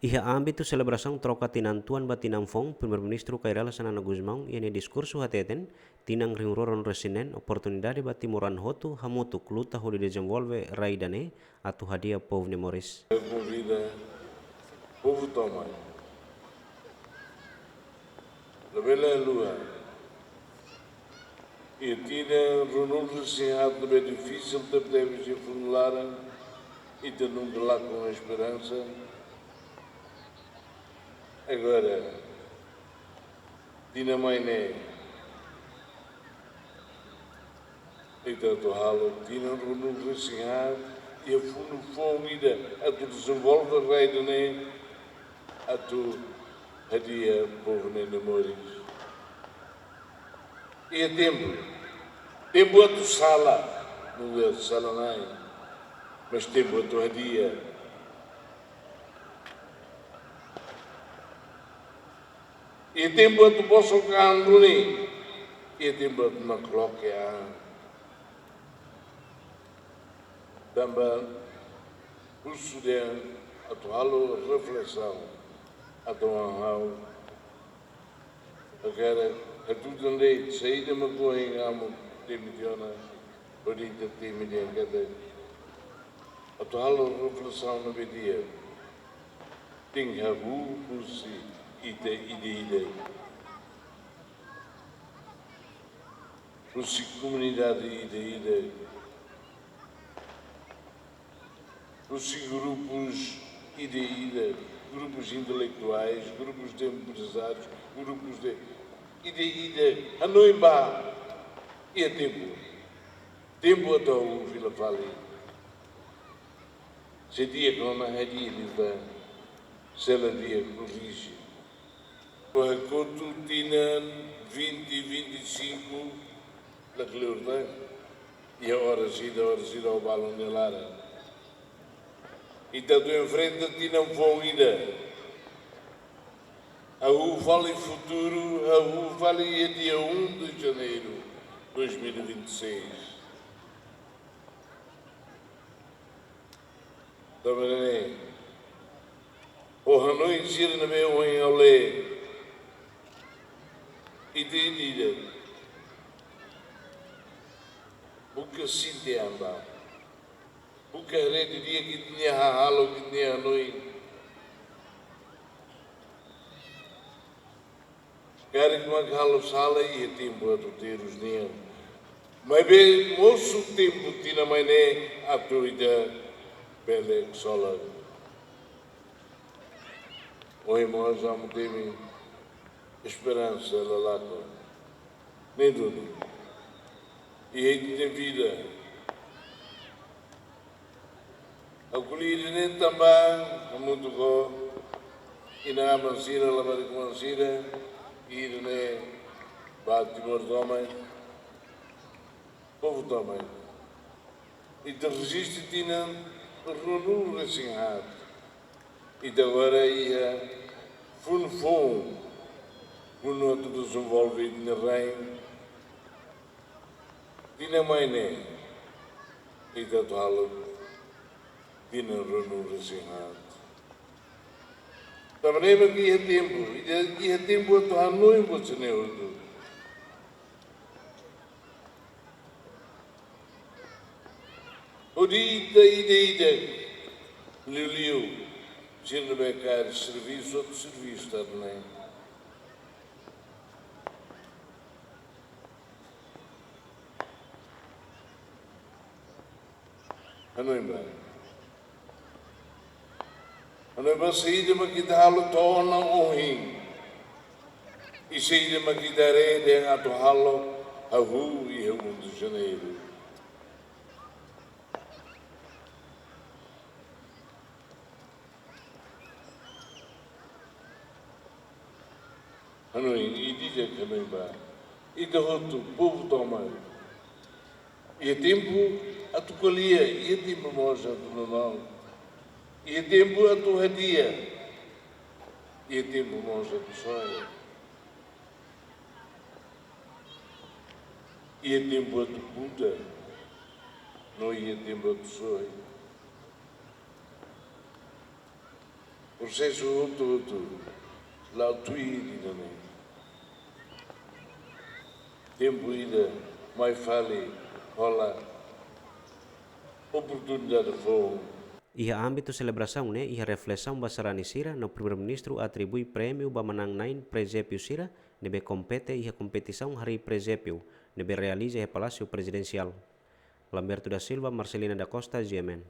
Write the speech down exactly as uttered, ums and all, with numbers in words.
Iha ámbitu selebrasaun troka tinan tuan ba tinan foun, Primeiru-Ministru Kay Rala Xanana Gusmão iha nia diskursu hateten, tinan rihun rua ruanulu-resin-neen oportunidade ba timoroan hotu hamutuk luta hodi dezenvolve rai ida-ne'e atu hadi'a povu nia moris. Konvida povu tomak, labele haluha. Iha tinan ruanulu-resin-haat ne'ebé difisil tebetebes iha funu laran, ita nunka lakon esperansa. Agora, tinan mai ne'e, ita atu halo tinan ruanulu-resin-haat iha funu foun ida atu dezenvolve rai ida-ne'e, atu hadi'a povu nia moris. Iha tempu, tempu atu sala, nunka sala-na'in, mas tempu atu hadi'a. Iha tempu atu bosok an duni, iha tempu atu nakloke an. Tanba husu dehan atu halo reflesaun, atu hau hakarak hatutan de'it saida mak ohin amu temi tiha ona, hodi ita temi dehan katak atu halo reflesaun ne'ebé di'ak, tenke hahú husi ita ida-idak, husi komunidade ida-idak, husi grupus ida-idak, grupus intelektuais, grupus de emprezárius, grupus de ida-idak, hanoin ba, iha tempu. Tempu atu hahú fila fali. Se di'ak ona hadi'a liután, se la di'ak korrije. Hakotu tinan vinte vinte e cinco, la kleur tan. Iha oras ida, oras ida ho balun nia laran. Ita atu enfrenta tinan foun ida. Hahú fali futuru, hahú fali iha dia um de janeiro dois mil e vinte e seis. Tanba ne'e, ho hanoin sira ne'ebé ohin ha'u lee, ita ida-idak buka sente an ba, buka haree didi'ak ita-nia hahalok, ita-nia hanoin. Karik mak halo sala, iha tempu atu terus nian. Maibé mosu tempu tinan mai ne'e atu ita bele sola. Ohin mós amu temi esperansa la lakon. Ne'e duni. Iha ita-nia vida. Ha'u ko'alia ida-ne'e tanba hamutuk ho inan-aman sira, labarik-oan sira, ida-ne'e ba Timor tomak, povu tomak. Ita reziste tinan ruanulu-resin-haat. Ita agora iha funu foun, funu atu dezenvolve ita-nia rain. Tinan mai ne'e, ita atu halo tinan ruanulu-resin-haat. Tanba ne'e mak iha tempu, ita iha tempu atu hanoin buat sira-ne'e hotu. Hodi ita ida-idak, liuliu sira ne'ebé kaer servisu, atu servisu tan ne'e. Hanoin ba. Hanoin ba saida mak ita halo to'o ona ohin. I saida mak ita haree dehan atu halo hahú iha um de janeiro. Hanoin, i di'ak hanoin ba. Ita hotu, povu tomak. Iha tempu atu ko'alia, iha tempu mós atu nonook. Iha tempu atu hadi'a, iha tempu mós atu soe. Iha tempu atu buta, no iha tempu atu soe. Prosesu hotu-hotu la'o tuir ida-ne'e. Tempu ida mai fali hola oportunidade foun. Iha ámbitu selebrasaun ne'e iha reflesaun ba sarani sira no Primeiru-Ministru atribui prémiu ba manán-na'in prezépiu sira ne'ebé kompete iha kompetisaun harii prezépiu ne'ebé realiza iha Palásiu Prezidensiál. Lamberto da Silva, Marcelina da Costa, G M N.